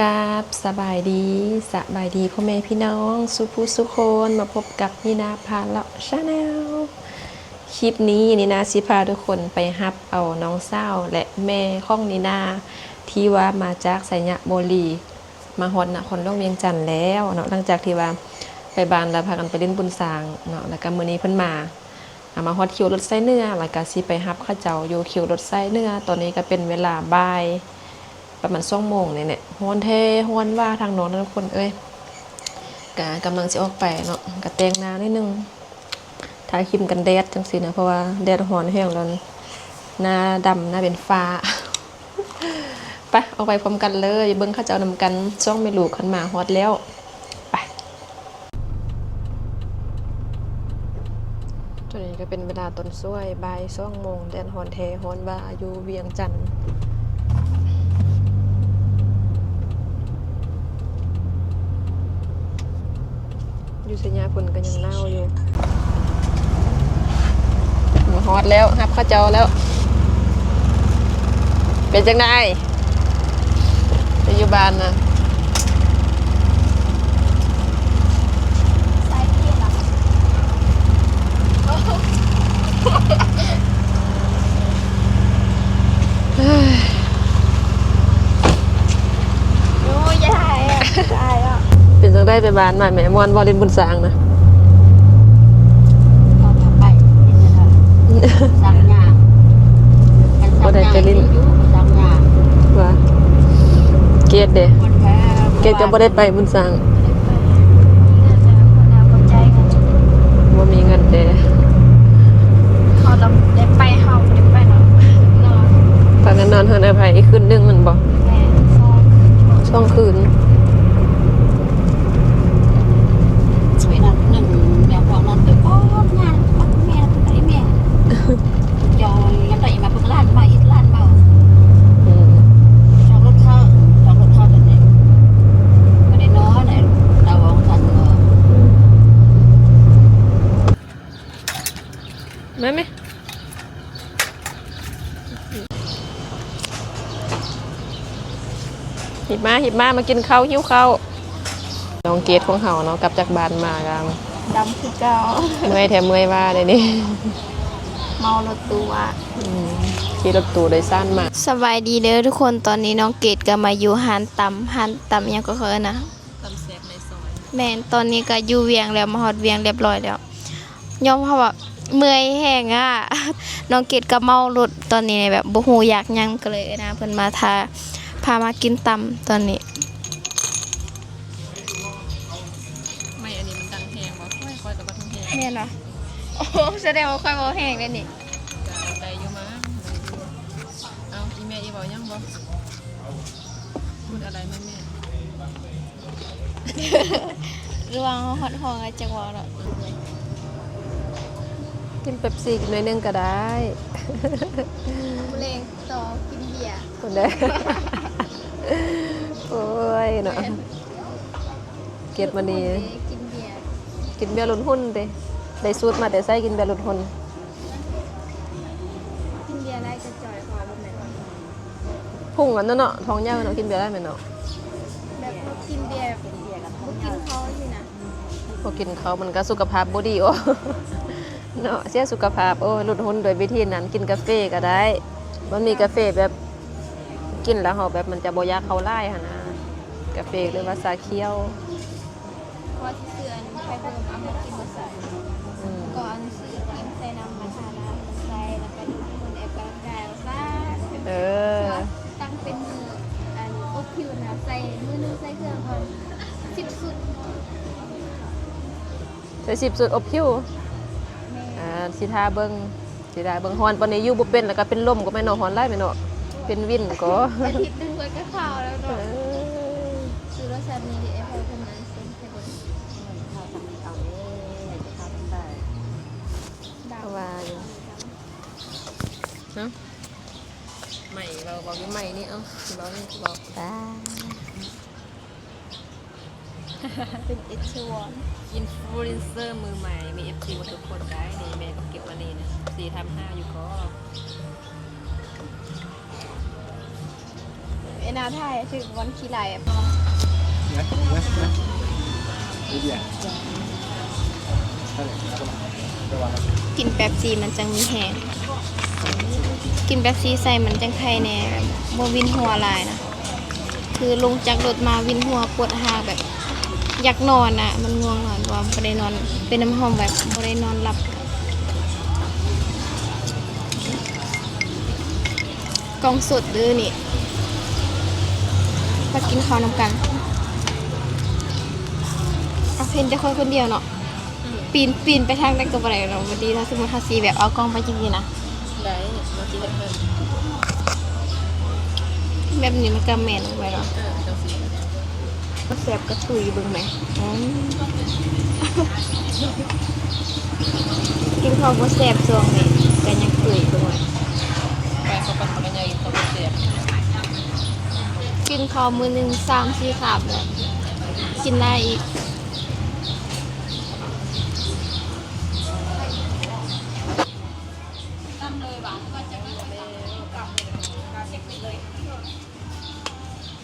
ກາບສະບາຍດີ ສະບາຍດີພໍ່ແມ່ພີ່ນ້ອງສູ່ຜູ້ສູ່ຄົນ ມາພົບກັບນີນາພາເລາະ Channel. ຄລິບນີ້ນີນາຊິພາທຸກຄົນໄປຮັບເອົານ້ອງສາວ ແລະ ແມ່ຂອງນີນາ ທີ່ວ່າມາຈາກໄຊຍະບູລີ ມາຮອດນະຄອນຫຼວງວຽງຈັນແລ້ວເນາະ. ຫຼັງຈາກທີ່ວ່າໄປບ້ານແລ້ວ ພາກັນໄປຫຼິ້ນບຸນຊ້າງເນາະ ແລ້ວກະມື້ນີ້ເພິ່ນມາ ເອົາມາຮອດຄິວລົດໄຊເໜືອ ແລ້ວກະຊິໄປຮັບເຂົາເຈົ້າຢູ່ຄິວລົດໄຊເໜືອ. ຕອນນີ້ກະເປັນເວລາບ່າຍປະມານສອງໂມງນີ້ແຫຼະ ຮ້ອນແທ້ຮ້ອນວ່າທາງນອກນະທຸກຄົນເອີຍ. ກະກຳລັງຊິອອກໄປເນາະ ກະແຕ່ງໜ້າໜ້ອຍໜຶ່ງ ທາຄຣີມກັນແດດຈັ່ງຊີ້ນະ ເພາະວ່າແດດຮ້ອນແຮງແລ້ວ ໜ້າດຳ ໜ້າເປັນຝ້າ. ໄປ ອອກໄປພ້ອມກັນເລີຍ ເບິ່ງເຂົາເຈົ້ານຳກັນ ຊ່ວງແມ່ລູກຄັນມາຮອດແລ້ວ. ໄປ ຕອນນີ້ກະເປັນເວລາຕອນສວຍ ບ່າຍສອງໂມງ ແດດຮ້ອນແທ້ຮ້ອນວ່າຢູ່ວຽງຈັນ. ຢູ່ໄຊຍະພຸ້ນກະຍັງໜາວຢູ່. ມາຮອດແລ້ວ ຮັບເຂົາເຈົ້າແລ້ວ. ເປັນຈັ່ງໃດ ໄປຢູ່ບ້ານນະ? ໂອ້ຍ ຢ່າຖ່າຍ ອາຍເນາະ. ເປັນຈັ່ງໃດໄປບ້ານມາແມ່ ມ່ວນບໍ່ ຫຼິ້ນບຸນຊ້າງນະ? ເຂົາພາໄປ ສັກຫຍ້າ ບໍ່ໄດ້ໄປຫຼິ້ນ ສັກຫຍ້າ. ວ່າ ເກດເດ? ເກດກະບໍ່ໄດ້ໄປບຸນຊ້າງ. ບໍ່ມີເງິນເດ. ເຮົາຕ້ອງໄດ້ໄປ ເຮົາບໍ່ໄດ້ໄປເນາະ. ນອນ ພາກັນນອນເຮືອນອ້າຍໃຜອີກຄືນໜຶ່ງແມ່ນບໍ່? ແມ່ນ ສອງ ສອງຄືນ. ສວຍນອນໜຶ່ງ ແມ່ພວກນອນຕື່ນ ໂອ້ຍ ຍານ ແມ່ໄດ້ແມ່ ຈອງຍັງໄດ້ມາເບິ່ງຫຼານ ມາເຮັດຫຼານເມົາ. ອືມ ຈອງລົດເຂົາ ຈອງລົດເຂົາຕອນນີ້ ບໍ່ໄດ້ນອນ ລາວວ່າຊັ້ນເນາະ. ມາແມ່ ຮີບມາ ຮີບມາ ມາກິນເຂົ້າ ຫິວເຂົ້າ. ນ້ອງເກດຂອງເຮົາເນາະ ກັບຈາກບ້ານມາກະດຳຄືເກົ່າ ເມື່ອຍແທ້ເມື່ອຍວ່າເດນີ້ ເມົາລົດຕູ້ວ່າ. ອືມ ຂີ່ລົດຕູ້ໂດຍສານມາ. ສະບາຍດີເດີທຸກຄົນ ຕອນນີ້ນ້ອງເກດກະມາຢູ່ຮ້ານຕຳ ຮ້ານຕຳຫຍັງກະເຂົາເອີ້ນນະ? ຕຳແຊບໃນຊອຍ. ແມ່ນ ຕອນນີ້ກະຢູ່ວຽງແລ້ວ ມາຮອດວຽງລຽບລ້ອຍແລ້ວ. ຍ້ອນເພາະວ່າເມື່ອຍແຮງອະ ນ້ອງເກດກະເມົາລົດ ຕອນນີ້ແບບບໍ່ຮູ້ຢາກຫຍັງ ກະເລີຍເອີ້ນເພິ່ນມາຖ້າ ພາມາກິນຕຳຕອນນີ້. ໄມ້ອັນນີ້ມັນດັງແຮງບໍ່? ຂ້ອຍ ຂ້ອຍກະບໍ່ທັນແຮງ. ແມ່ນຫວາ? ໂອ້ ສະແດງວ່າຂ້ອຍເວົ້າແຮງເດນີ້. ກະໄດ້ຢູ່ມັ້ງ. ເອົ້າ ອີ່ແມ່ ອີ່ເວົ້າຫຍັງບໍ່? ພູດອະໄລມາແມ່? ລະຫວ່າງເຮົາຮອດຫ້ອງ ອາດຈະເວົ້າເນາະ. ກິນເປັບຊີກິນໜ້ອຍໜຶ່ງກະໄດ້. ມື້ແລງຕໍ່ກິນເບຍພຸ້ນເດີ. ໂອ້ຍເນາະ ແມ່ນ ເກັບມານີ້ ກິນເບຍ ກິນເບຍລຸ້ນຮຸ່ນເດ. ໄດ້ສູດມາແຕ່ໃສ ກິນເບຍລຸ້ນຮຸ່ນ? ກິນເບຍຫຼາຍກະຈ່ອຍ ເພາະວ່າບໍ່ແມ່ນ ພຸ້ງອັນນັ້ນເນາະ ທ້ອງໃຫຍ່ເນາະ ກິນເບຍຫຼາຍແມ່ນເນາະ. ແບບບໍ່ກິນເບຍ ບໍ່ກິນເຂົ້າຊີ້ນະ ບໍ່ກິນເຂົ້າມັນກະສຸຂະພາບບໍ່ດີ ໂອ ເນາະ ເສຍສຸຂະພາບ. ໂອ້ຍ ຫຼຸດຮຸ່ນດ້ວຍວິທີນັ້ນ ກິນກາເຟກະໄດ້ ມັນມີກາເຟແບບກິນແລ້ວເຮົາແບບມັນຈະບໍ່ຢາກເຂົ້າຫຼາຍຫັ້ນນະ ກາເຟຫຼືວ່າຊາຂຽວ. ວ່າຊິຊື້ອັນໄຟເບີມາກິນມື້ເຊົ້າ ອືມ ກະອັນຊື້ຄຣີມໃສ່ນ້ຳມັນທາໜ້າໃສ່ ແລ້ວກະດູດຝຸ່ນ ອອກກຳລັງກາຍວ່າຊັ້ນ. ເອີ ຕັ້ງເປັນມື້ອັນອົບຜິວນະ ໃສ່ມື້ໜຶ່ງໃສ່ເທື່ອກ່ອນ ສິບຊຸດ ໃສ່ສິບຊຸດອົບຜິວ. ແມ່ນ ອ່າ ຊິຖ້າເບິ່ງ ຊິຖ້າເບິ່ງ. ຮ້ອນປານນີ້ຢູ່ບໍ່ເປັນ ແລ້ວກະເປັນລົມກະແມ່ນເນາະ ຮ້ອນຫຼາຍແມ່ນເນາະ ເປັນວິນກະ ອາທິດໜຶ່ງເພິ່ນກະຂາວແລ້ວເນາະ. ເອີ ຊື້ໂລຊັນນີ້ ເອີ ເພິ່ນອັນເຊັນໃຫ້ເບິ່ງ ເອົາເດ້ ເອົາໄດ້ ດາວວ່າຢູ່ ເອົ້າ ໃໝ່ ເວົ້າ ເວົ້າຢູ່ໃໝ່ນີ້ ເອົ້າ ຊິເວົ້າຫຍັງກະເວົ້າ ເປັນອິນຟລູເອັນເຊີມືໃໝ່ ມີເອັຟຊີໝົດທຸກຄົນໄດ໋. ນີ້ແມ່ກະເກັບມານີ້ນະ ສີ່ທຳຫ້າຢູ່ກໍ ເອີ ໄອ້ໜ້າຖ່າຍຖືກວັນຂີ້ໄລ່ ກິນເປັບຊີມັນຈັ່ງມີແຮງ ກິນເປັບຊີໃສ່ມັນຈັ່ງໄຄແດ່ ແບບບໍ່ວິນຫົວຫຼາຍນະ ຄືລົງຈາກລົດມາວິນຫົວປວດຮາກ ແບບຢາກນອນນະ ມັນງ່ວງນອນ ເພາະວ່າບໍ່ໄດ້ນອນ ເປັນນ້ຳຫອມ ແບບບໍ່ໄດ້ນອນຫຼັບ. ກ້ອງສົດເດີນີ້ ມາກິນເຂົ້ານຳກັນ ເອົາເຫັນແຕ່ຂ້ອຍຄົນດຽວເນາະ ອືມ ປີນ ປີນໄປທາງໃດກໍບໍ່ໄດ້ເນາະ ບາງທີຖ້າສົມມຸດເຮົາຊິແບບເອົາກ້ອງໄປຈັ່ງຊີ້ນະ ໄດ້ ມາຊິເຮັດໃຫ້ ແບບນີ້ມັນກໍແມ່ນໄວ້ເນາະ ເອີ ຈັ່ງຊີ້ ບໍ່ແຊບກໍຕຸຍເບິ່ງແມ ອືມ ກິນເຂົ້າບໍ່ແຊບຊ່ວງນີ້ ກໍຍັງຕຸຍເບິ່ງແມ ໄປເຂົ້າປັດເຂົ້າໃຫຍ່ກິນເຂົ້າບໍ່ແຊບ ກິນເຂົ້າມື້ໜຶ່ງສາມສີ່ຄາບແລ້ວ ກິນໄດ້ອີກ. ຕຳເລີຍຫວາ ຄືວ່າຈະເລີຍ ຕຳເລີຍ ຕຳເລີຍ ຕຳເລີຍ.